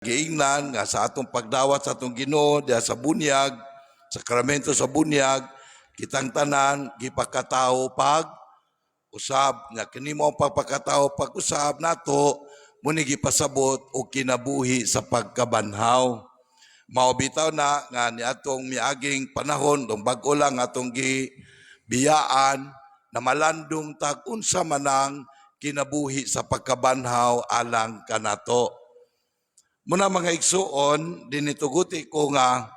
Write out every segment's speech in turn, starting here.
Giingnan nga sa atong pagdawat sa atong Ginoo diha sa bunyag, sakramento sa bunyag, kitang tanan gipakatawo pag usab nga kini mo ang pagpakatawo pag usab nato mao ni gipasabot og kinabuhi sa pagkabanhaw. Mao bitaw na nga niadtong miaging panahon dong bag-o lang atong gibiyaan na malandong tag unsa man ang kinabuhi sa pagkabanhaw alang kanato. Muna, mga igsuon, dinituguti ko nga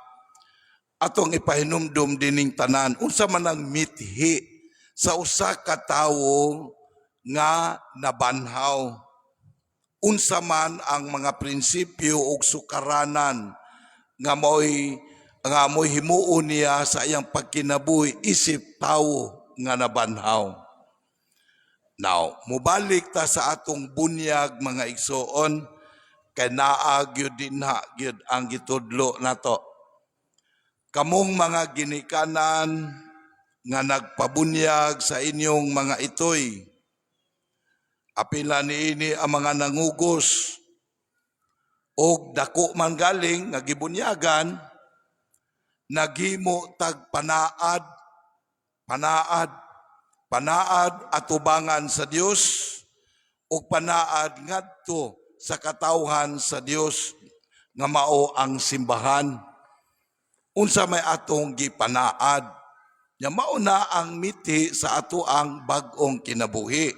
atong ipahinumdum dining tanan unsa man ang mithi sa usa ka tawo nga nabanhaw. Unsa man ang mga prinsipyo ug sukaranan nga mo'y himuon niya sa iyang pagkinabuhi isip tawo nga nabanhaw. Now, mubalik ta sa atong bunyag, mga igsuon, kay naa gyud dinha gyud ang gitudlo nato. Kamong mga ginikanan nga nagpabunyag sa inyong mga itoy, apila niini ang mga nangugos og dako man galing nga gibunyagan, naghimo tag panaad, panaad, panaad atubangan sa Dios ug panaad ngadto sa katawhan sa Dios nga mao ang simbahan. Unsa may atong gipanaad? Nya mao na ang mithi sa ato ang bag-ong kinabuhi.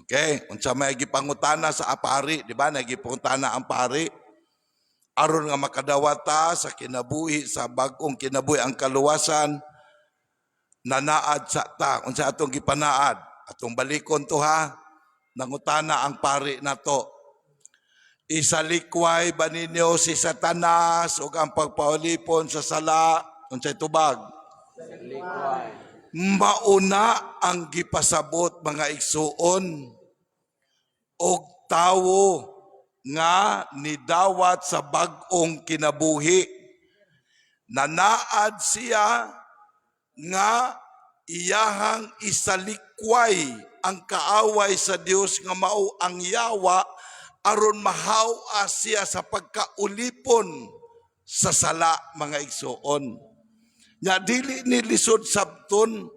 Okay, unsa may gipangutana sa pari, di ba? Nagipangutana ang pari aron nga makadawata sa kinabuhi sa bag-ong kinabuhi, ang kaluwasan, nanaad sa ta. Unsa atong gipanaad? Atong balikon to ha. Nangutana ang pari nato: "Isalikway ba ninyo si Satanas ug ang pagpaulipon sa sala?" Unsay tubag? Likway. Mauna ang gipasabot, mga igsuon, og tawo nga nidawat sa bag-ong kinabuhi. Nanaad siya nga iyahang isalikway ang kaaway sa Dios nga mao ang yawa aron mahawa siya sa pagkaulipon sa sala, mga igsuon. Nya dili ni lisod sabton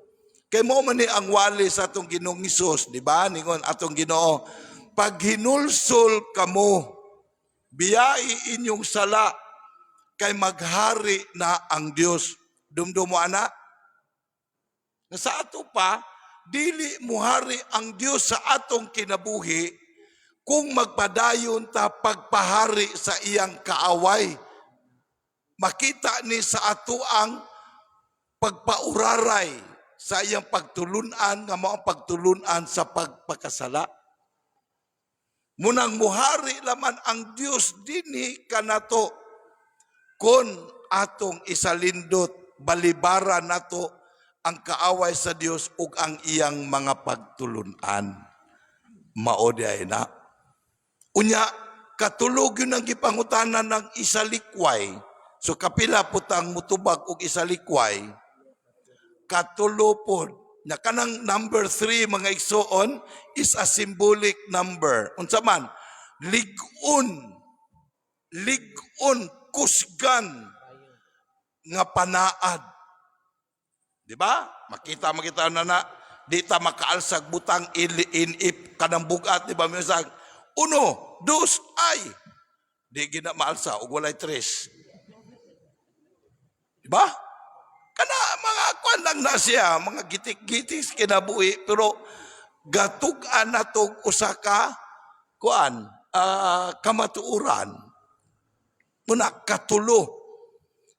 kay mao man ni ang wali sa atong Ginoong Hesus, di ba? Ningon atong Ginoo, "Paghinulsol kamo, biyai inyong sala kay maghari na ang Dios." Dumdum mo ana? Nga sa ato pa, dili muhari ang Dios sa atong kinabuhi kung magpadayon ta pagpahari sa iyang kaaway. Makita ni sa ato ang pagpauraray sa iyang pagtulunan nga mao ang pagtulunan sa pagpakasala. Munang muhari laman ang Dios dinhi kanato kon atong isalindot, balibaran nato ang kaaway sa Dios ug ang iyang mga pagtulunan. Mao di ay na. Unya, katulog yun ang gipangutanan ng isalikway. So kapila putang mutubag og isalikway? Katulo pod. Na kanang number 3, mga igsuon, is a symbolic number. Unsa man? Lig-on. Lig-on, kusgan nga panaad. Di ba? Makita makita na na di ta makaalsag butang in, in if kanang bugat, di ba? Minsan, uno, dos, ay. Di gina maalsa og walay tres. Di ba? Kana mga kwan lang na siya, mga gitik-gitik sa kinabuhi, pero gatug-an na tog usa ka kuan kamatuoran. Muna katulo.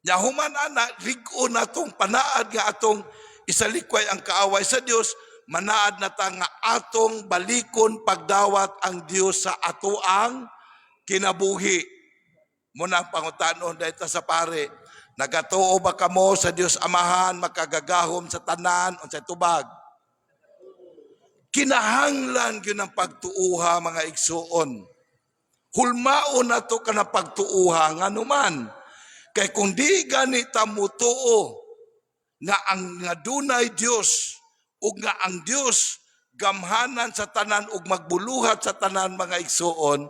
Nya human ana, lig-on na tong panaad nga atong isalikway ang kaaway sa Dios, manaad na ta nga atong balikon pagdawat ang Dios sa atoang kinabuhi. Muna ang pangutanon dahil sa pare, "Nagatuo ba kamo sa Dios Amahan makagagahom sa tanan?" Unsay tubag? Kinahanglan gyud ang pagtuuha, mga igsuon. Hulmaon na to kana pagtuuha, nganuman kay kung di gani ta mutuo nga ang nga dunay Dios ug nga ang Dios gamhanan sa tanan ug magbuluhat sa tanan, mga igsuon,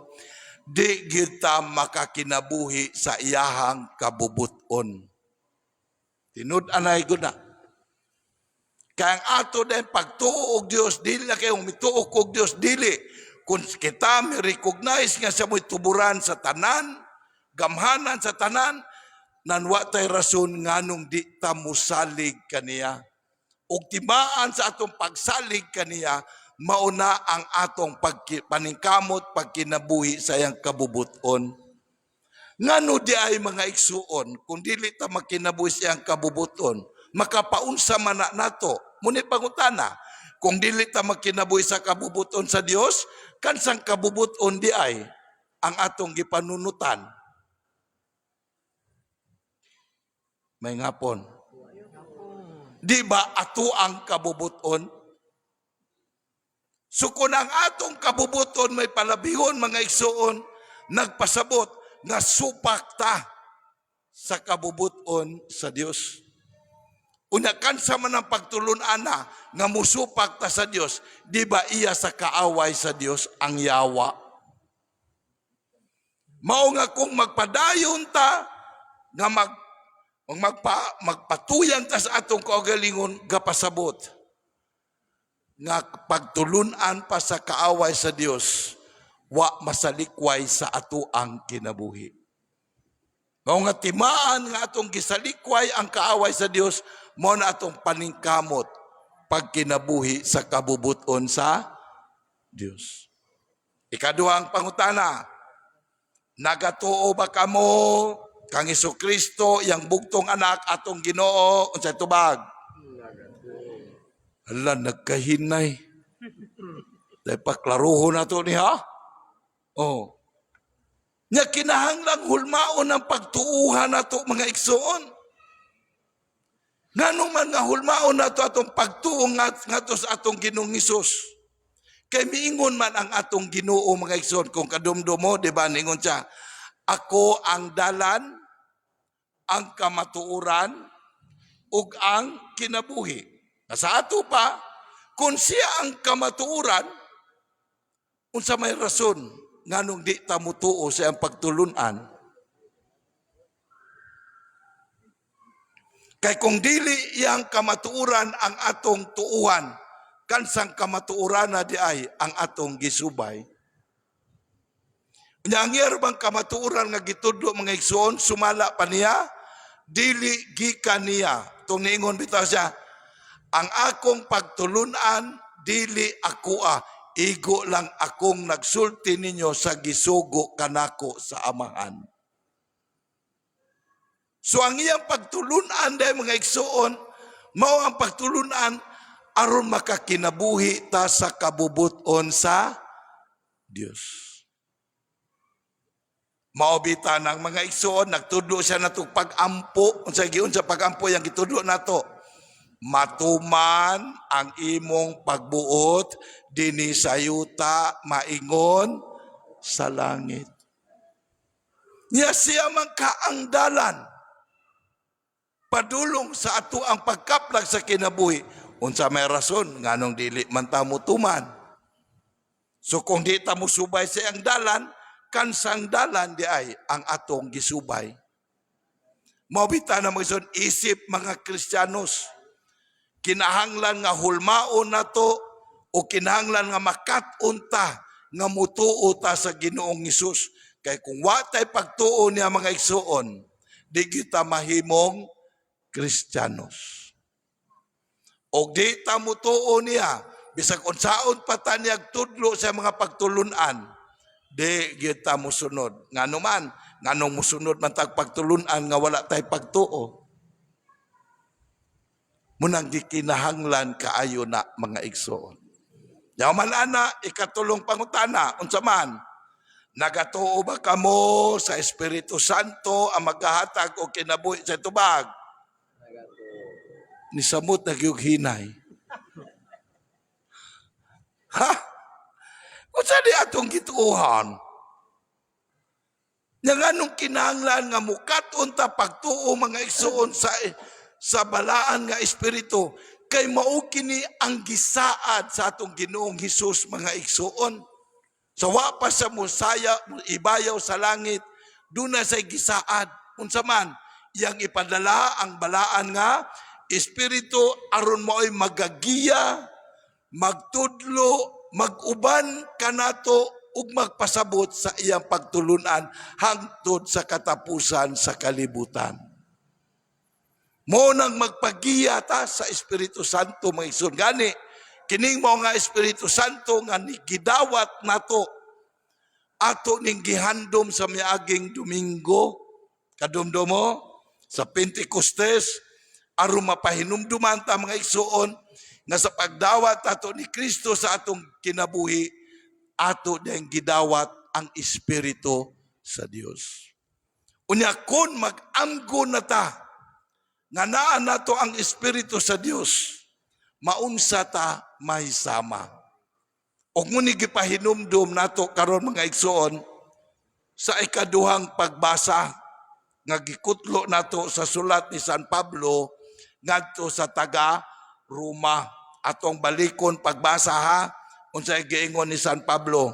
di gyud ta makakinabuhi sa iyahang kabubuton. Tinud-anay gud na. Kaya ang ato din pagtuo og Dios, dili na kayong mituo og Dios, dili. Kung kita mi recognize nga siya mo'y tuburan sa tanan, gamhanan sa tanan, nan wa tay rason nganong di ta musalig kaniya. Ug timaan sa atong pagsalig kaniya, mauna ang atong paningkamot pagkinabuhi sa iyang kabubuton. Ngano di ay, mga igsuon, kung dili ta makinabuhi sa iyang kabubuton, makapaunsa man na nato? Muni pangutana, kung dili ta makinabuhi sa kabubuton sa Dios, kansang kabubuton di ay ang atong gipanunutan? May ngapon. Di ba ato ang kabubuton? So kung ang atong kabubuton may palabihon, mga igsuon, nagpasabot nga supak ta sa kabubuton sa Dios. Unya kansa man ang pagtulun-an na nga musupak ta sa Dios, di ba iya sa kaaway sa Dios ang yawa? Mao nga kung magpadayon ta nga mag mag magpa, magpatuyan ta sa atong kaugalingon, gapasabot nga pagtulunan pa sa kaaway sa Dios wa masalikway sa ato ang kinabuhi. Mao nga timaan nga atong gisalikway ang kaaway sa Dios, mao na atong paningkamot pagkinabuhi sa kabubuton sa Dios. Ikaduhang pangutana, nagatuo ba kamo kang Kristo yang bugtong anak, atong Ginoo? Unsay tubag? Hala, nagkahinay. Dahil paklaruho na to niya. Oh. Nya kinahanglang hulmaon ang pagtuuhan nato, mga igsoon. Ngano man nga hulmaon nato atong pagtuo ngadto sa atong Ginoong Hesus? Kay miingon man ang atong Ginoo, mga igsoon, kung kadumdumo, di ba, ningon siya, "Ako ang dalan, ang kamatuoran, ug ang kinabuhi." Na sa ato pa, kung siya ang kamatuoran, unsa may rason nganong di ta mutuo sa iyang pagtulunan? Kay kung dili iyang kamatuoran ang atong tuuhan, kansang kamatuoran na di ay ang atong gisubay? Nya ang iya bang kamatuoran nga gitudlo, mga igsoon, sumala pa niya, dili gikan niya. Tung niingon bitaw siya, "Ang akong pagtulunan dili akoa, igo lang akong nagsulti ninyo sa gisugo kanako sa Amahan." So ang iyang pagtulunan dahil, mga igsoon, mao ang pagtulunan aron makakinabuhi ta sa kabubuton sa Dios. Mao bita ng mga igsoon, nagtudlo siya nato pag-ampo. Unsa giun sa pag-ampo yang gitudlo nato? Matuman ang imong pagbuot dinhi sa yuta maingon sa langit. Nya siya man kaangdalan padulong sa ato ang pagkaplag sa kinabuhi. Unsa may rason nganong dili man ta tuman? So kung di ta musubay sa iyang dalan, kansang dalan di ay ang atong gisubay? Mao bita na, mga igsoon, isip mga Kristiyanos, kinahanglan nga hulmaon nato o kinahanglan nga makat-on ta nga mutuo ta sa Ginoong Hesus. Kay kung wa tay pagtuo niya, mga igsoon, di kita mahimong Kristiyanos. Og di ta mutuo niya, bisag unsaon pa ta niya tudlo sa mga pagtulunan, di kita musunod. Ngano man, nganong musunod man tag pagtulunan nga wala tay pagtuo? Munang gikinahanglan kaayo na, mga igsoon. Yaman ana, ikatulong pangutana, unsa man? Nagatuo ba kamo sa Espiritu Santo ang maghahatag og kinabuhi? Sa tubag? Nisamot na gyud hinay. Ha? Unsa di atong gituohan? Nya nganong kinahanglan nga mukat-on ta pagtuo, mga igsoon, sa balaan nga espiritu? Kay mao kini ang gisaad sa atong Ginoong Hesus, mga igsoon. Sa wa pa siya musaya, ibayaw sa langit, duna say gisaad. Unsa man, iyang ipadala ang Balaan nga Espiritu aron mao'y magagiya, magtudlo, mag-uban kanato ug magpasabot sa iyang pagtulunan hangtod sa katapusan sa kalibutan. Mao nang magpagiya ta sa Espiritu Santo, mga igsoon. Gani, kining mao nga Espiritu Santo nga gidawat nato, ato ning gihandom sa miaging Domingo, kadumdumo, sa Pentecostes, aron mapahinumduman ta, mga igsoon, nga sa pagdawat ato ni Kristo sa atong kinabuhi, ato din gidawat ang Espiritu sa Dios. Unya kon mag-amgo na ta nga naa nato ang Espiritu sa Dios, maunsa ta mahisama? Og muni gipahinumdum nato karon, mga igsoon, sa ikaduhang pagbasa nga gikutlo nato sa sulat ni San Pablo ngadto sa taga Roma. Atong balikon pagbasa ha, unsay giingon ni San Pablo: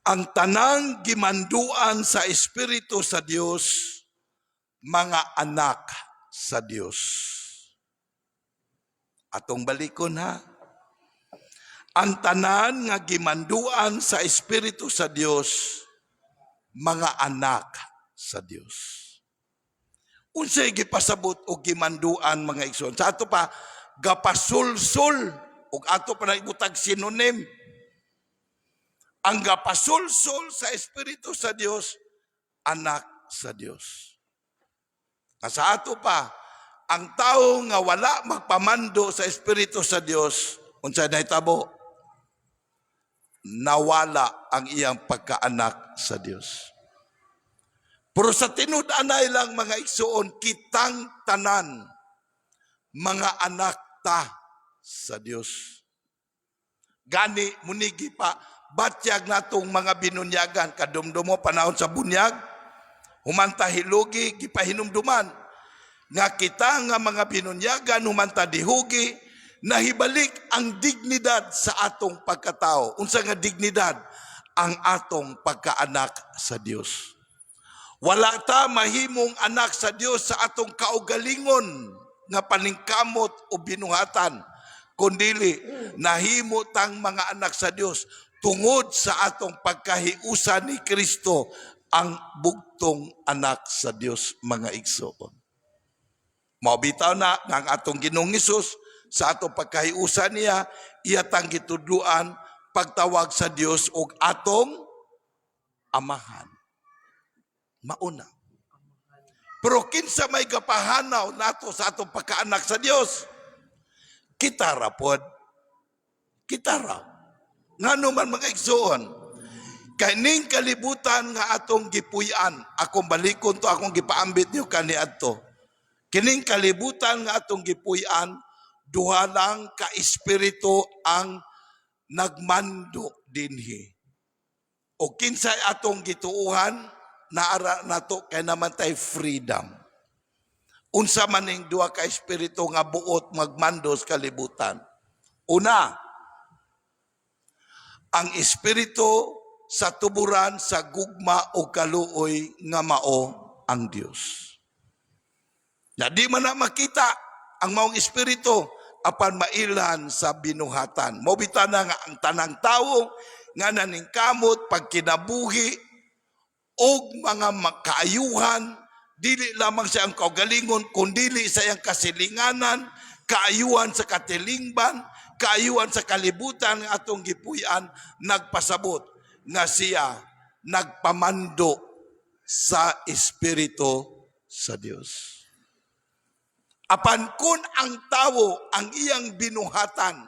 "Ang tanang gimanduan sa Espiritu sa Dios, mga anak sa Dios." Atong balikon ha. "Ang tanan nga gimanduan sa Espiritu sa Dios, mga anak sa Dios." Unsay gipasabot og gimanduan, mga igsoon? Sa ato pa, gapasulsul, ug ato pa na ibutag synonym. Ang gapasulsul sa Espiritu sa Dios, anak sa Dios. Nga sa ato pa, ang tao nga wala magpamando sa Espiritu sa Dios, unsay nahitabo? Nawala ang iyang pagkaanak sa Dios. Pero sa tinud-anay lang, mga igsoon, kitang tanan mga anak ta sa Dios. Gani munigi pa batyag natong mga binunyagan. Kadumdumo panahon sa bunyag, humanta hilugi, gipahinumduman nga kita nga mga binunyagan humanta dihugi, nahibalik ang dignidad sa atong pagkatao. Unsa nga dignidad? Ang atong pagkaanak sa Dios. Wala ta mahimong anak sa Dios sa atong kaugalingon nga paningkamot o binuhatan, kundili nahimo tang mga anak sa Dios tungod sa atong pagkahiusa ni Kristo, ang bugtong anak sa Dios, mga igsoon. Mao bitaw na nga ang atong Ginoong Hesus, sa atong pagkahiusa niya, iya tang gitudluan pagtawag sa Dios og atong Amahan. Mauna. Pero kinsa may gapahanaw nato sa atong pagkaanak sa Dios? Kita ra pod. Kita ra. Ngano man, mga igsoon? Kay ning kalibutan nga atong gipuy-an, akong balikon to, akong gipaambit niyo kaniadto. Kining kalibutan nga atong gipuy-an, duha lang ka espiritu ang nagmando dinhi. O kinsay atong gituuhan, naara nato kay naman tay freedom. Unsa man ning duha ka espiritu nga buot magmando sa kalibutan? Una, ang espiritu sa tuburan sa gugma o kaluoy nga mao ang Dios. Na di man na makita ang maong espiritu apan mailan sa binuhatan. Mao bitaw na nga ang tanang tawo nga naningkamot pagkinabuhi og mga kaayuhan, dili lamang sa iyang kaugalingon kundili sa iyang kasilinganan, kaayuhan sa katilingban, kaayuhan sa kalibutan nga atong gipuy-an, nagpasabot nga siya nagpamando sa Espiritu sa Dios. Apan kun ang tawo, ang iyang binuhatan,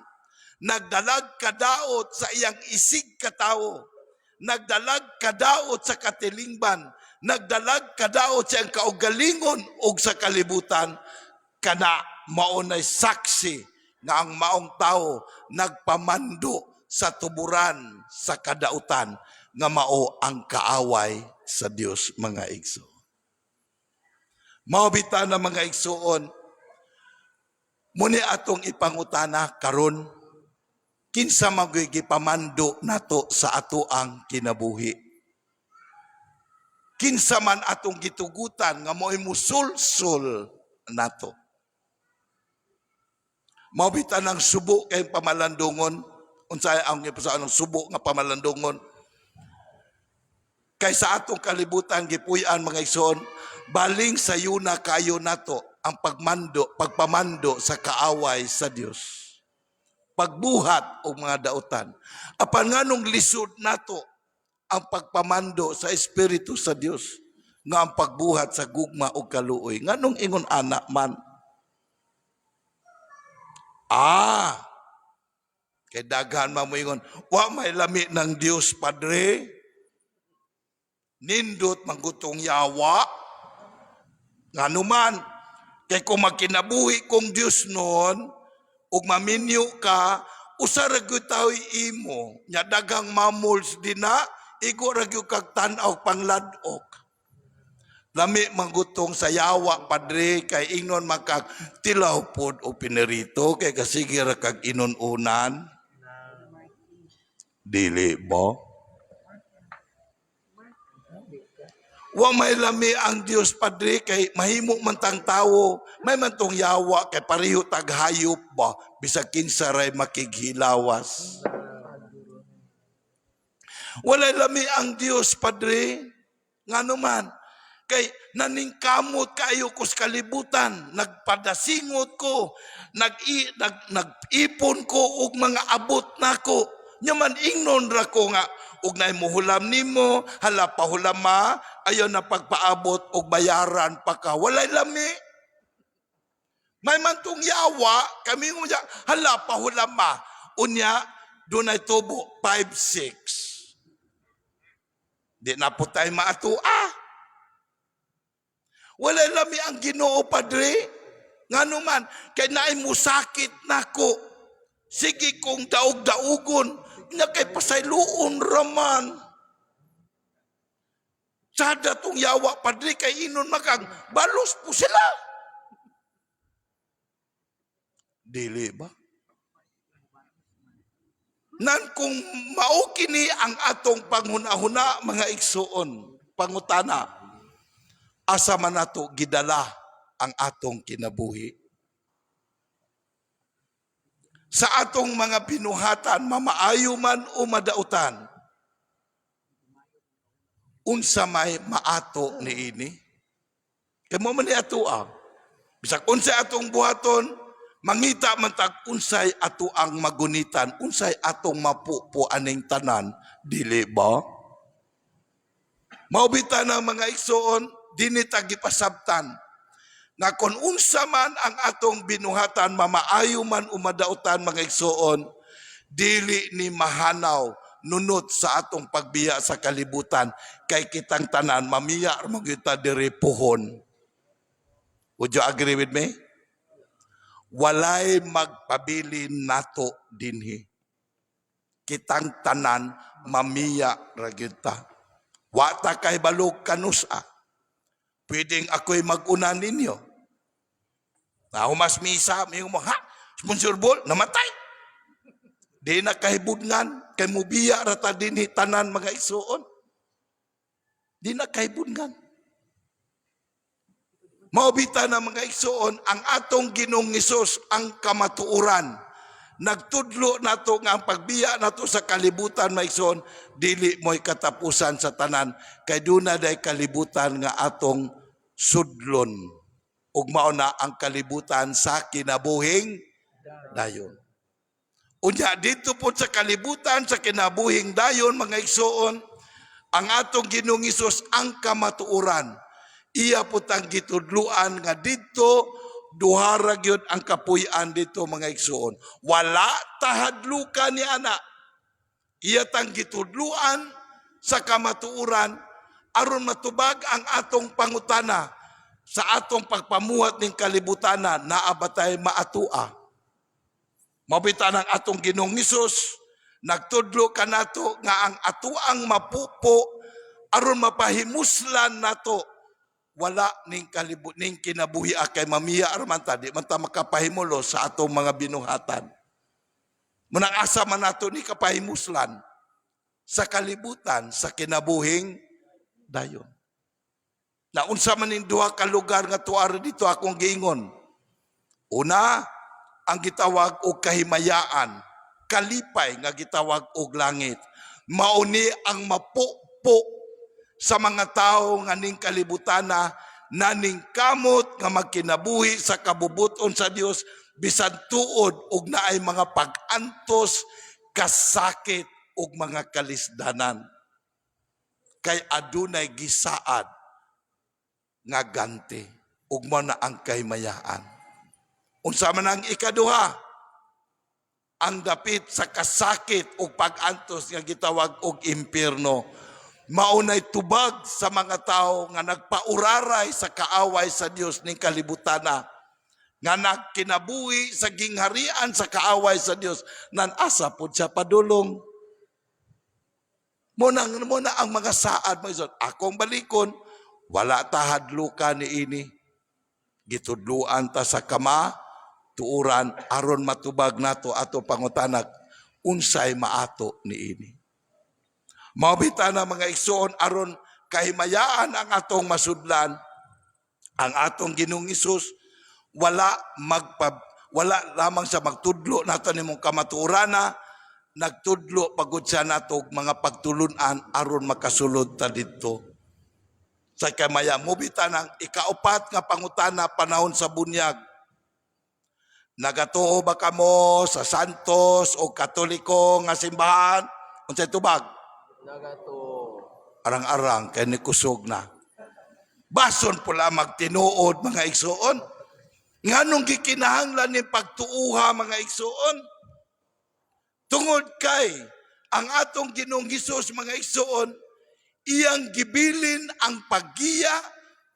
nagdalag kadaot sa iyang isig katawo, nagdalag kadaot sa katilingban, nagdalag kadaot sa iyang kaugalingon og sa kalibutan, kana mao nay saksi nga ang maong tao nagpamando sa tuburan sa kadautan nga mao ang kaaway sa Dios, mga igsoon. Mao bitaw na, mga igsoon, muni atong ipangutana karon. Kinsa man gyud gipamando nato sa atoang kinabuhi? Kinsa man atong gitugutan nga mo'y musulsul nato? Mao bitaw ng subo kay pamalandungon. Unsay ang gipasaan ng subo nga pamalandungon? Kay sa atong kalibutan gipuy-an, mga igsoon, baling sayuna kayo nato ang pagmando, pagpamando sa kaaway sa Dios. Pagbuhat og mga dautan. Apan nganong lisod nato ang pagpamando sa Espiritu sa Dios nga ang pagbuhat sa gugma ug kaluoy? Nganong ingon ana man? Ah, kay daghan man mo ingon, "Wa may lami ng Dios, Padre. Nindot manggutong yawa." Ngano man? Kay kung magkinabuhi kong Dios noon, ug maminyo ka, usa ra gyud tao'y imo. Nya daghang mamuls dina, igo ra gyud kag tan-aw panglad-ok. Lami manggutong sa yawa, Padre, kay ingnon makag tilaw pod o pinirito kay kasige ra kag inon-unan. Dili ba? Wa may lami ang Dios, Padre, kay mahimo man tang tawo, may man tong yawa kay pareho tag hayop ba, bisag kinsa ray makighilawas. Walay lami ang Dios, Padre. Ngano man? Kay naningkamot kayo ko sa kalibutan, nagpadasingot ko, nag-ipon ko og mga abot nako. Nya man ingnon ra ko nga og nay muhulam nimo, hala pahulam ma, ayo na pagpaabot og bayaran pa ka. Walay lami. May man tong yawa, kami mo siya, hala pahulam ma. Unya, dunay tubo, 5-6. Di na po tayo maatua. Walay lami ang Ginoo, Padre. Ngano man? Kay naay musakit nako. Sige kong daog-daugon. Nya kay pasayloon raman. Sada tong yawa, Padre, kay inon makang balos po sila. Dili ba? Nan kung mao kini ang atong panghuna-huna, mga igsuon, pangutana, asa man nato gidala ang atong kinabuhi? Sa atong mga binuhatan, mamaayo man o madautan, unsa may maato niini? Kay mo man ni ato ah. Bisag unsay atong buhaton, mangita man tag unsay ato ang magunitan, unsay atong mapupo aning tanan, dili ba? Mao bitaw ng mga igsoon, dinhi ta gipasabtan nga kung unsa man ang atong binuhatan, mamaayo man o madautan, mga igsoon, dili ni mahanaw nunot sa atong pagbiya sa kalibutan kay kitang tanan mamiya ra man gyud ta diri puhon. Would you agree with me? Walay magpabilin nato dinhi. Kitang tanan mamiya ra gyud ta. Wa ta kahibalo kanusa. Pwedeng ako'y mag-una ninyo. Nahumas misa, may mo, ha? Sponsor ball, namatay. Di na kahibudngan, kay mubiya ra ta dinhi tanan, mga igsuon. Di na kahibudngan. Mao bitaw na, mga igsuon, ang atong Ginoong Hesus ang kamatuoran. Nagtudlo nato nga ang pagbiya nato sa kalibutan, mga igsoon, dili mo'y katapusan sa tanan kay duna day kalibutan nga atong sudlon ug mao na ang kalibutan sa kinabuhing dayon. Unya dito po sa kalibutan sa kinabuhing dayon, mga igsoon, ang atong Ginoong Hesus ang kamatuoran. Iya po tang gitudluan nga dito duha ra gyud ang kapuy-an dito, mga igsoon. Wala tahadlukan ni ana. Iya tang gitudluan sa kamatuoran aron matubag ang atong pangutana sa atong pagpamuhat ning kalibutana, naa ba tay maatua? Mao bitaw ang atong Ginoong Hesus nagtudlo kanato nga ang atuang mapupo aron mapahimuslan nato wala ning kalibu ning kinabuhi kay mamiya ra man ta, di man ta makapahimulo sa atong mga binuhatan. Munang asa man nato ni kapahimuslan sa kalibutan sa kinabuhing dayon. Na unsa man ning duha ka lugar nga tuara dito akong giingon? Una, ang gitawag og kahimayaan, kalipay nga gitawag og langit. Mauni ang mapupo sa mga tao nga ning kalibutana naningkamot nga magkinabuhi sa kabubuton sa Dios bisan tuod og naay mga pag-antos, kasakit ug mga kalisdanan. Kay adunay gisaad nga ganti ug mao na ang kahimayaan. Unsa man ang ikaduha? Ang dapit sa kasakit ug pag-antos nga gitawag og impierno. Maunay tubag sa mga tao nga nagpauraray sa kaaway sa Dios ning kalibutana, nga nagkinabuhi sa gingharian sa kaaway sa Dios, nan asa pod siya padulong. Mo na ang mga saad, mga igsoon. Akong balikon, wala ta hadluka ni ini. Gitudluan ta sa kamatuoran aron matubag nato ato pangutanag unsay maato ni ini. Mao bitaw na, mga igsoon, aron kahimayaan ang atong masudlan, ang atong Ginoong Hesus wala lamang sa magtudlo nato nimong kamatuorana, nagtudlo pagud siya nato og mga pagtulunan aron makasulod ta didto sa kamaya. Mubita ng ikaupat nga pangutana panahon sa bunyag: "Nagatuo ba kamo sa Santos o Katoliko nga simbahan?" Unsay tubag? Nagatuo. Arang-arang kay ni kusog na. Bason pula magtinuod, mga igsoon. Nganong gikinahanglan ni pagtuuha, mga igsoon? Tungod kay ang atong Ginoong Hesus, mga igsoon, iyang gibilin ang paggiya,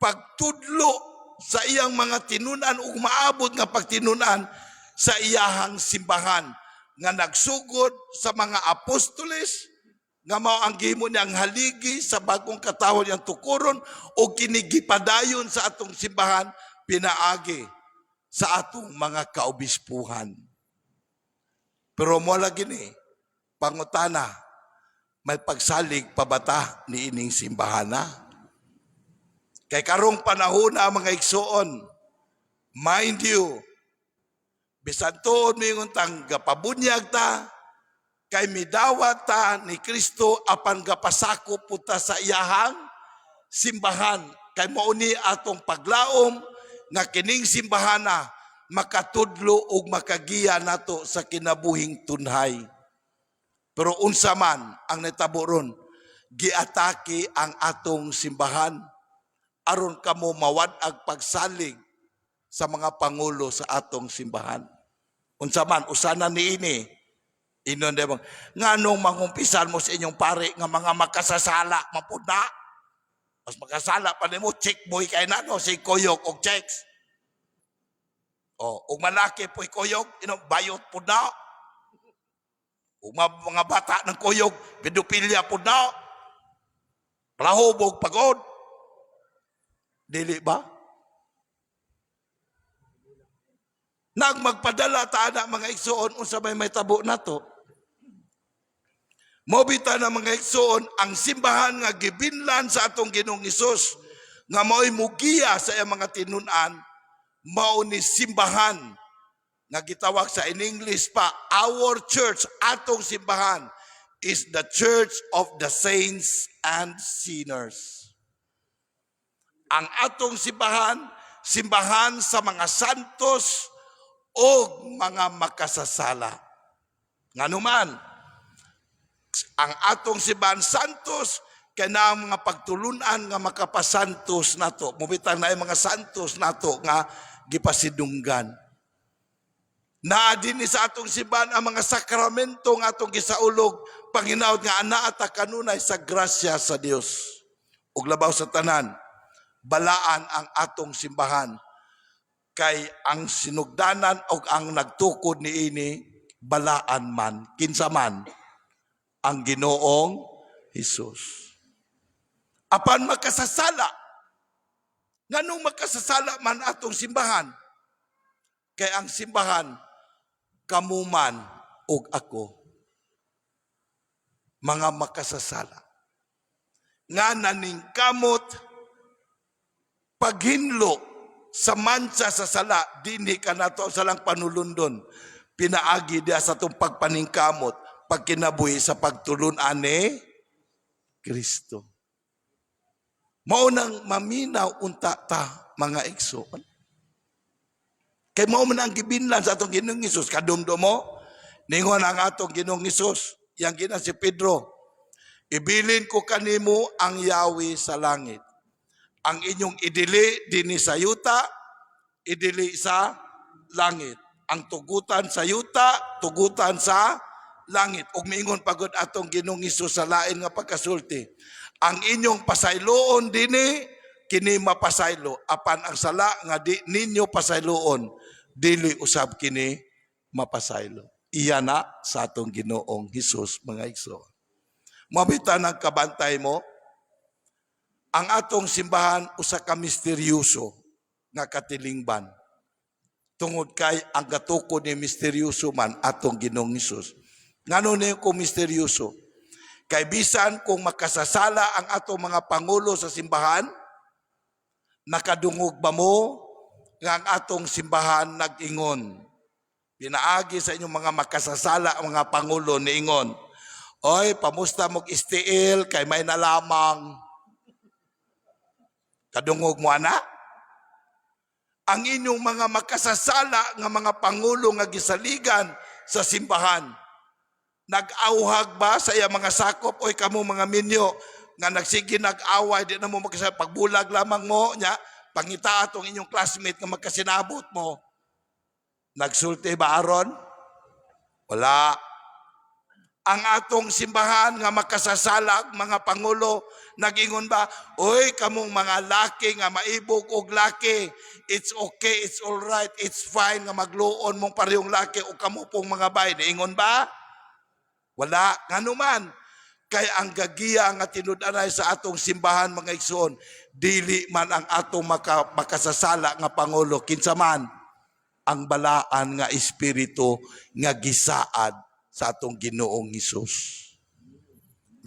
pagtudlo sa iyang mga tinunan ug maabot nga pagtinunan sa iyahang simbahan nga nagsugod sa mga apostoles, nga mao ang gihimo niyang haligi sa bagong katawhan niyang tukuron, o kinigipadayon sa atong simbahan pinaagi sa atong mga kaobispuhan. Pero mo lagi ni pangutana, may pagsalig pa ba ta ni ining simbahan na? Kay karong panahon na, mga igsoon, mind you, bisan tuod mingon tang gapabunyag ta, kay midawat ta ni Kristo, apan gapasakop po ta sa iyahang simbahan. Kay mao ni atong paglaom nga kining simbahana makatudlo ug makagiya nato sa kinabuhing tunhay. Pero unsa man ang nitabo ron, giatake ang atong simbahan aron kamo mawad-ag pagsalig sa mga pangulo sa atong simbahan. Unsa man usana niini, inon di bang, nganong mangumpisal mo sa inyong pare nga mga makasasala mapud na? Mas makasala pa nimo, chick boy kay na no, si kuyog og checks. Oh, ug malaki po'y kuyog, ino bayot pud na. Ug mga bata ng kuyog, pedophilia pud na. Palahubog pagod. Dili ba? Nagmagpadala ta ana, mga igsoon, unsa may tabo nato? Mobita na, mga igsoon, ang simbahan nga gibinlan sa atong Ginoong Hesus nga mao'y mugiya sa iyang mga tinun-an, mao ni simbahan nga gitawag sa in English pa our church, atong simbahan is the church of the saints and sinners. Ang atong simbahan, simbahan sa mga santos o mga makasasala. Nganuman, ang atong simbahan santos kay na ang mga pagtulunan nga makapasantos nato. Mubitang na mga santos nato nga gipasidunggan. Naa din ni sa atong simbahan ang mga sakramento nga atong gisaulog panginaot nga anaa ta kanunay sa grasya sa Dios. Ug labaw sa tanan, balaan ang atong simbahan kay ang sinugdanan og ang nagtukod niini balaan man. Kinsa man? Ang Ginoong Hesus. Apan makasasala. Nganong makasasala man atong simbahan? Kay ang simbahan kamuman ug ako, mga makasasala nga naningkamot paghinlo sa mancha sa sala. Dinhi kanato salang panulundon, pinaagi diha sa atong pagpaningkamot pagkinabuhi sa pagtulun-an ni Kristo. Mao nang maminaw unta ta, mga igsoon, kay mao man ang gibinlan sa atong Ginoong Hesus. Kadumdum mo, ningon ang atong Ginoong Hesus, yang gina si Pedro, "Ibilin ko kanimo ang yawi sa langit. Ang inyong idili dinhi sa yuta, idili sa langit. Ang tugutan sa yuta, tugutan sa langit." Ug miingon pagod atong Ginoong Hesus sa lain nga pagkasulti, "Ang inyong pasayloon dinhi, kini mapasaylo, apan ang sala nga di ninyo pasayloon, dili usab kini mapasaylo." Iya na sa atong Ginoong Hesus, mga igsoon. Mabita ng kabantay mo, ang atong simbahan usa ka misteryoso nga katilingban. Tungod kay ang gatukod ni misteryoso man atong Ginoong Hesus. Ngano ni ko misteryoso? Kay bisan kung makasasala ang atong mga pangulo sa simbahan, nakadungog ba mo nga ang atong simbahan nag-ingon? Pinaagi sa inyong mga makasasala ang mga pangulo, niingon, "Oy, pamusta mog STL kay may nalamang." Kadungog mo ana? Ang inyong mga makasasala nga mga pangulo nga gisaligan sa simbahan, nag-auhag ba sa iya mga sakop, "Oy, kamo mga minyo nga nagsige nag-away, di na mo magkasabot, pagbulag lamang mo nya, pangita atong inyong classmate nga magkasinabot mo"? Nagsulti ba aron? Wala. Ang atong simbahan nga makasasala mga pangulo, nagingon ba, "Oy, kamong mga laki nga maibog og laki, it's okay, it's all right, it's fine nga magluon mong parehong laki o kamo pong mga bay"? Niingon ba? Wala. Ngano man? Kay ang gagiya nga tinud-anay sa atong simbahan, mga igsoon, dili man ang atong makasasala nga pangulo, kinsa man? Ang balaan nga espiritu nga gisaad sa atong Ginoong Hesus.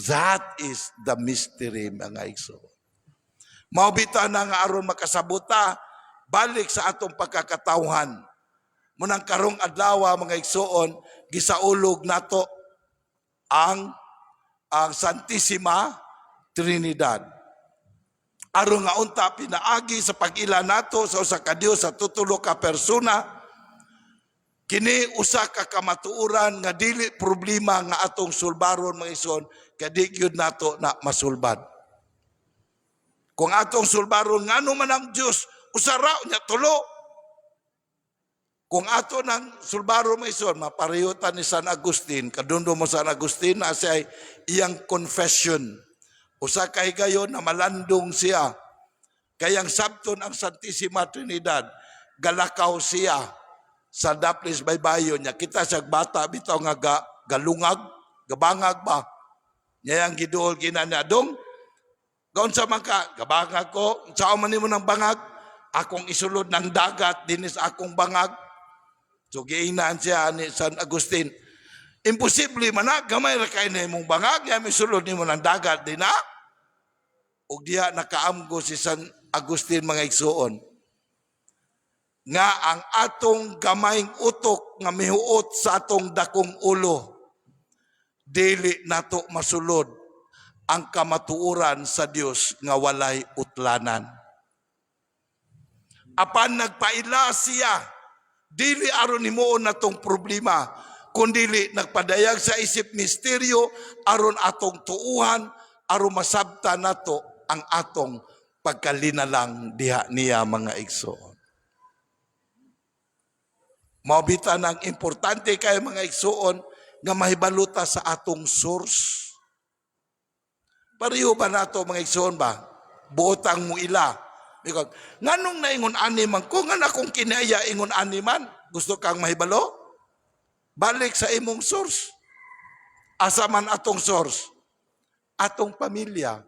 That is the mystery, mga igsoon. Mao bitaw na nga aron makasabota, balik sa atong pagkakatawhan. Munang karong adlaw, mga igsoon, gisaulog nato ang Santissima Trinidad. Aron nga unta pinaagi sa pag-ila nato sa usa ka Dios sa tutulo ka persona, kini usa ka kamatuoran nga dili problema nga atong sulbaron, mga igsoon, kay di gyud nato na masulbad. Kung atong sulbaron ngano man ang Dios usa ra nya tulo. Kung ato nang sulbaron, mga igsoon, mapareho ta ni San Agustin. Kadumdum mo San Agustin na siya iyang confession. Usa ka higayon na malandong siya. Kayang sabton ang Santissima Trinidad, galakaw siya sa daplis baybayon niya. Kita siya bata bitaw nga galungag, gabangag ba? Niya ang giduol gina niya. "Dong, gaunsa man ka?" "Gabangag ko." "Unsa man nimo ng bangag?" "Akong isulod ng dagat dinis akong bangag." So giingnan siya ni San Agustin, "Imposible man na, gamay ra kay na imong bangag, ya isulod nimo ng dagat din na." Ug diha nakaamgo si San Agustin, mga igsuon, nga ang atong gamayng utok nga mihuot sa atong dakong ulo, dili nato masulod ang kamatuoran sa Dios nga walay utlanan. Apan nagpaila siya, dili aron himuon natong problema, kundili nagpadayag sa isip misteryo aron atong tuuhan, aron masabta nato ang atong pagkalinalang diha niya, mga igsoon. Mao bitaw ang importante kay, mga igsoon, nga mahibaluta sa atong source. Pareho ba nato, mga igsoon ba? Buotang mo ila. Because, nganong naingon ani man ko, nga akong kinaya ingon ani man, gusto kang mahibalo? Balik sa imong source. Asa man atong source? Atong pamilya.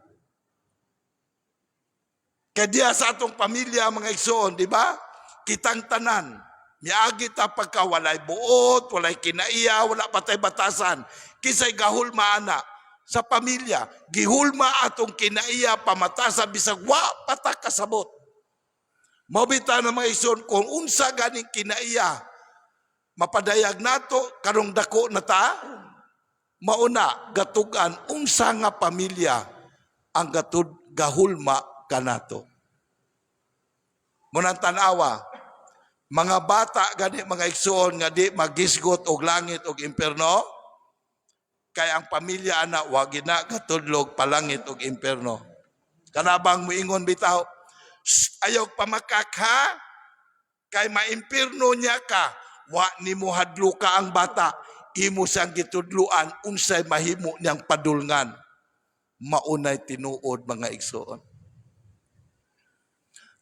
Kaya diya sa atong pamilya, mga igsoon, di ba? Kitang tanan, Miagi ta pagka walay buot, walay kinaiya, wala pa tay batasan. Kinsay gahulma ana sa pamilya? Gihulma atong kinaiya pamatasan bisag wa pa ta kasabot. Mao bitaw na, mga igsoon, kung unsa ganing kinaiya mapadayag nato karong dako na ta, mauna gatug-an unsa nga pamilya ang gatud gahulma kanato. Munang tan-awa, mga bata gani, mga igsoon, nga di magisgot og langit og impierno, kay ang pamilya ana wa gina gatudlog palangit og impierno. Kanabang muingon bitaw, "Shh, ayaw pamakak ha, kay maimpierno niya ka." Wa nimo hadluka ang bata, imo siyang gitudluan unsay mahimo niyang padulngan. Maunay tinuod, mga igsoon.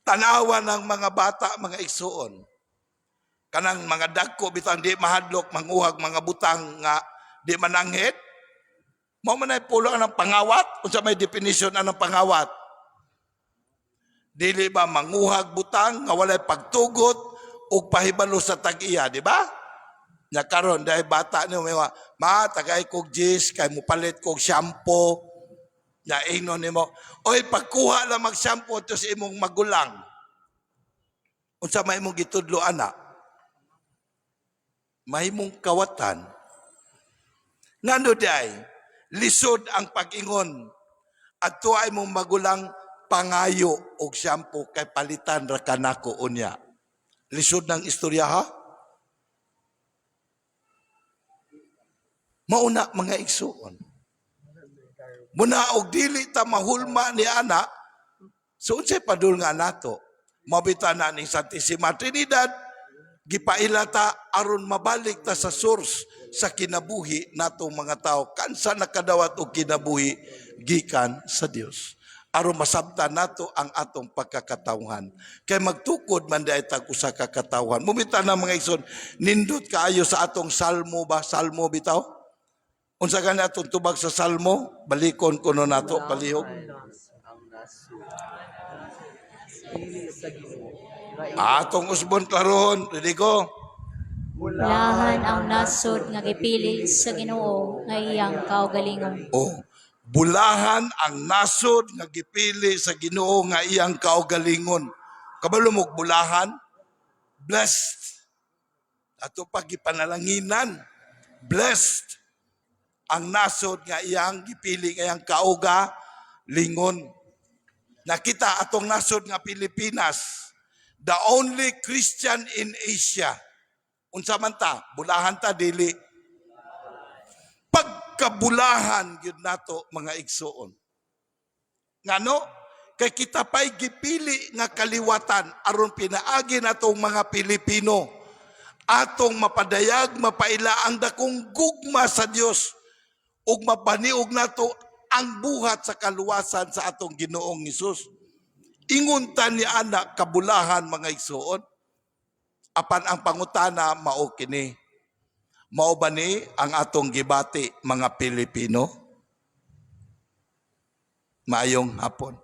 Tanawa ng mga bata, mga igsoon. Kanang mga dagko bitang di mahadlok manguhag mga butang nga di mananghid. Mao man ay pulo ang pangawat. Unsa may definition anang pangawat? Dili ba manguhag butang nga walay pagtugot ug pahibalo sa tag-iya, di ba? Nya karon dahil bata niyo may ma tagay kog 10 kay mupalit kog shampoo. Nya ingnon nimo, "Oy, pagkuha lang mag shampoo to sa imong magulang." Unsa may imong gitudlo ana? Mahimong kawatan. Ngano diay lisod ang pag-ingon adto ay mong magulang, "Pangayo og shampoo kay palitan ra kanako unya"? Lisod ng istorya, ha? Mauna, mga igsuon. Muna og dili ta mahulma ni ana, so unsay padul nga nato? Mabita na ni Santissima Trinidad, gipaila ta aron mabalik ta sa source sa kinabuhi natong mga tao. Kansa nakadawat og kinabuhi gikan sa Dios. Aron masabtan nato ang atong pagkakatawhan. Kay magtukod man diay tag usa ka katawhan. Mumita na, mga igsoon, nindot kaayo sa atong salmo ba? Salmo bitaw? Unsa gani atong tubag sa salmo? Balikon kuno nato palihog. Ang nasod. Dili sa Ginoo. Nga Atong usbon klarohon, ready ko. Bulahan ang nasod nga gipili sa Ginoo nga iyang kaugalingon. Oh, bulahan ang nasod nga gipili sa Ginoo nga iyang kaugalingon. Kabalo mo bulahan? Blessed. Ato pa gipanalanginan. Blessed ang nasod nga iyang gipili nga iyang kaugalingon. Nakita atong nasod nga Pilipinas, the only Christian in Asia. Unsa man ta? Bulahan ta, dili? Pagkabulahan gyud nato, mga igsuon. Ngano? Kay kita pa'y gipili nga kaliwatan aron pinaagi natong mga Pilipino atong mapadayag, mapaila ang dakong gugma sa Dios ug mapaniog nato ang buhat sa kaluwasan sa atong Ginoong Hesus. Ingon ta ni ana kabulahan, mga igsuon. Apan ang pangutana mao kini. Mao ba ni ang atong gibati, mga Pilipino? Maayong hapon.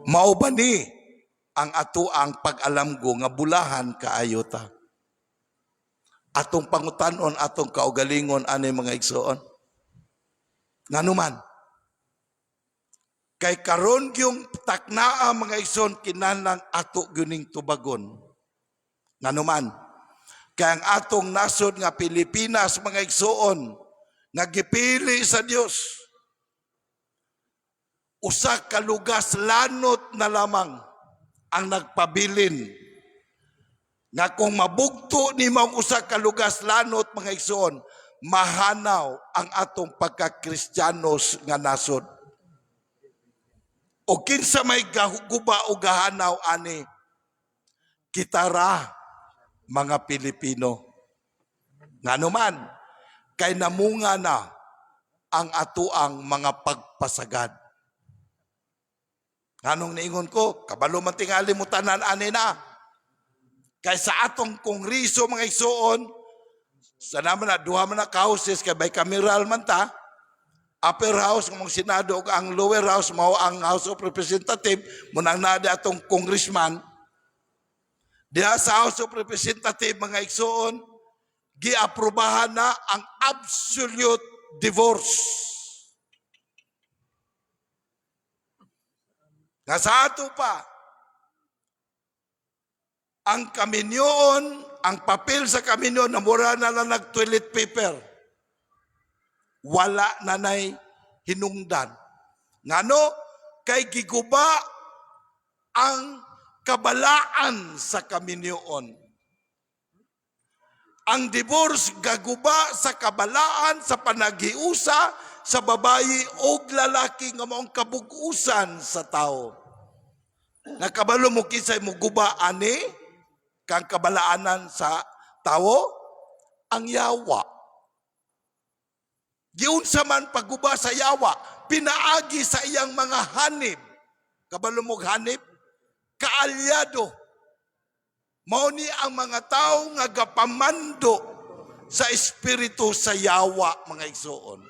Mao ba ni ang ato ang pag-alamgo nga bulahan kaayo ta? Atong pangutanon atong kaugalingon ani, mga igsoon. Nganuman, kay karon gyung taknaa, mga igsoon, kinahanglan ato gyuning tubagon. Nganuman, kay ang atong nasod nga Pilipinas, mga igsoon, nga gipili sa Dios, usa ka lugas lanot na lamang ang nagpabilin nga kung mabugto ni ang usa ka lugas lanot, mga igsoon, mahanaw ang atong pagkakristiyanos nga nasod. O kinsa may guba o gahanaw ani? Kita ra, mga Pilipino. Nganuman, kay namunga na ang atuang mga pagpasagad. Nganong niingon ko, kabalo man tingali mo tanan ani na. Kay sa atong kongreso, mga igsuon, sa naman na duha man na ka houses kay bicameral man ta, upper house mong Senado ug ang lower house mao ang House of Representative, munang naa atong congressman. Diha sa House of Representatives, mga igsoon, giaprobahan na ang absolute divorce. Nga sa ato pa, ang kaminyoon, ang papel sa kaminyoon, na mura na lang nag-toilet paper. Wala na nay hinungdan. Ngano, kay giguba ang kabalaan sa kaminyoon. Ang divorce gaguba sa kabalaan sa panaghiusa sa babayi og lalaki nga maong kabug-usan sa tao. Nakabalo mo kinsay muguba ani kang kabalaanan sa tawo? Ang yawa. Giunsa man pagguba sa yawa, pinaagi sa iyang mga hanib. Kabalo mo hanib? Kaalyado. Mao ni ang mga tao nga gapamando sa espiritu sa yawa, mga igsoon.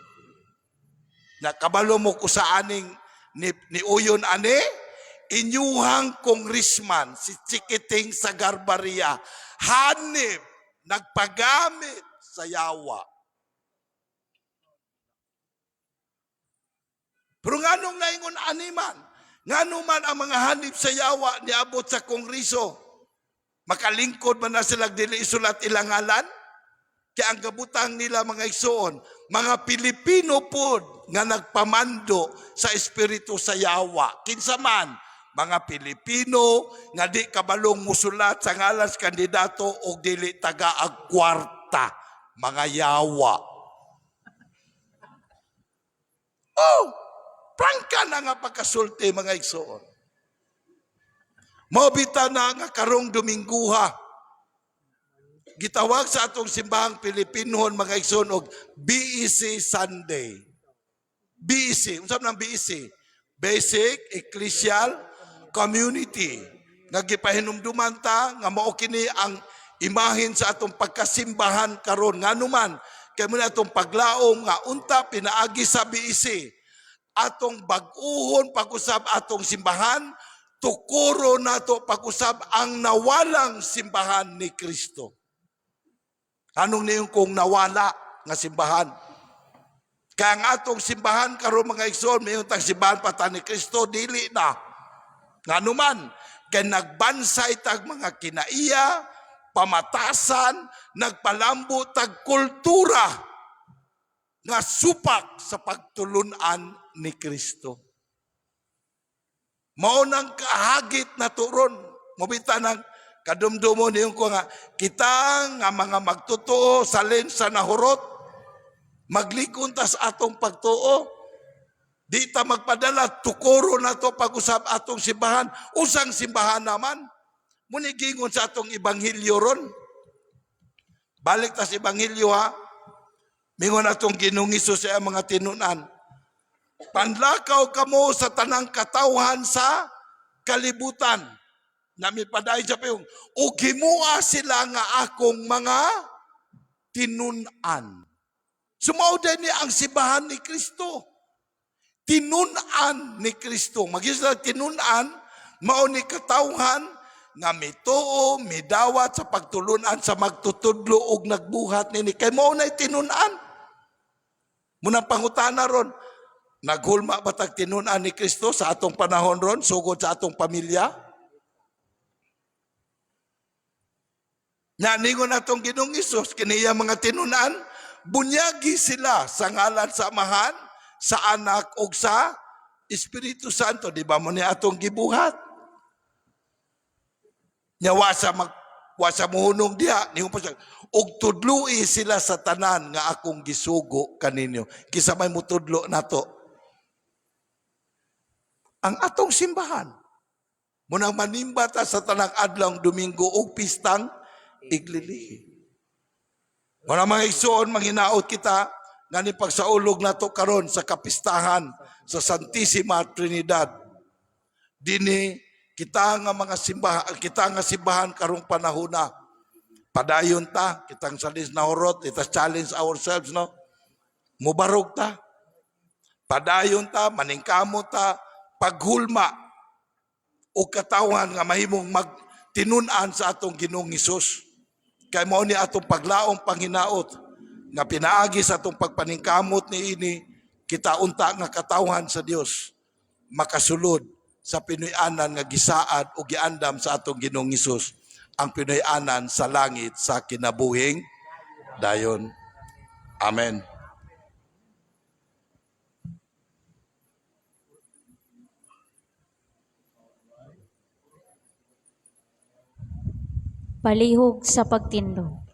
Nakabalo mo kusaaning ni uyon ani inyuhang congressman si Chikiting sa Garbaria, hanib, nagpagamit sa yawa. Pero nganong naingon ani man? Ngano man ang mga hanib sa yawa niabot sa kongreso? Makalingkod man na sila, dili isulat ilang ngalan? Kaya ang gabutang nila, mga igsoon, mga Pilipino pod nga nagpamando sa espiritu sa yawa. Kinsa man, mga Pilipino nga di kabalong musulat sa ngalan sa kandidato og dili taga ag kwarta, mga yawa. Oh, prangka na nga pagkasulti, mga igsoon. Mao bitaw na nga karong Domingguha, gitawag sa atong simbahang Pilipinhon, mga igsoon, og BEC Sunday. BEC, unsa man ang BEC? Basic Ecclesial Community. Nga gipahinumduman ta nga mao kini ang imahin sa atong pagkasimbahan karon. Ngano man kay mo na atong paglaom nga unta pinaagi sa BEC atong bag-uhon pag-usab atong simbahan, tukuro nato pag-usab ang nawalang simbahan ni Kristo. Anong niyong kung nawala nga simbahan? Kaya ang atong simbahan karon, mga igsoon, mayon tag simbahan pa ta ni Kristo, dili na. Ngano man, kay nagbansay tag mga kinaiya, pamatasan, nagpalambo tag kultura nga supak sa pagtulunan ni Kristo. Mao nang kahagit na turon. Mobita nang kadumdumo niyong ko nga kita nga mga magtotoo salin sa nahurot, maglikon ta sa atong pagtuo. Di ta magpadala, tukuro na to pag-usab atong simbahan. Usang simbahan naman? Muni gingon sa atong ebanghelyo ron. Balik ta sa ebanghelyo ha. Mingon atong Ginoong Hesus sa mga tinunan. "Panlakaw kamo sa tanang katawhan sa kalibutan." Nami paday siya pa yung, "Ug himua sila nga akong mga tinun-an." Sumao ni ang simbahan ni Kristo. Tinun-an ni Kristo. Magis lang tinun-an, mao ni katawhan nga mituo, midawat sa pagtulunan sa magtutudlo og nagbuhat nini. Kay mao na'y tinun-an. Munang pangutana ron, naghulma ba tag tinun-an ni Kristo sa atong panahon ron, sugod sa atong pamilya? Nya ningon atong Ginoong Hesus, kiniya mga tinun-an, bunyagi sila sa ngalan sa Amahan, sa Anak ug sa Espiritu Santo. Di ba mo ni atong gibuhat? Nya wa sa muhunong diha, ningon pa siya, "Ug tudloi sila sa tanan nga akong gisugo kaninyo." Kinsa may mutudlo nato? Ang atong simbahan. Munang manimba ta sa tanang adlaw Domingo ug pistang iglilihi. Muna mga igsoon, manghinaot kita nga ni pagsaulog nato karon sa kapistahan sa Santissima Trinidad. Dini kita nga mga simbahan, kita nga simbahan karong panahona. Padayon ta, kitang salis na horot, let us challenge ourselves, no? Mubarog ta. Padayon ta, maningkamot ta, paghulma o katawan nga mahimong mag tinun-an sa atong Ginoong Hesus. Kay mao ni atong paglaom, panghinaot nga pinaagi sa atong pagpaningkamot niini, kita unta nga katawhan sa Dios makasulod sa pinuy-anan nga gisaad o giandam sa atong Ginoong Hesus, ang pinuy-anan sa langit sa kinabuhing dayon. Amen. Palihog sa pagtindog.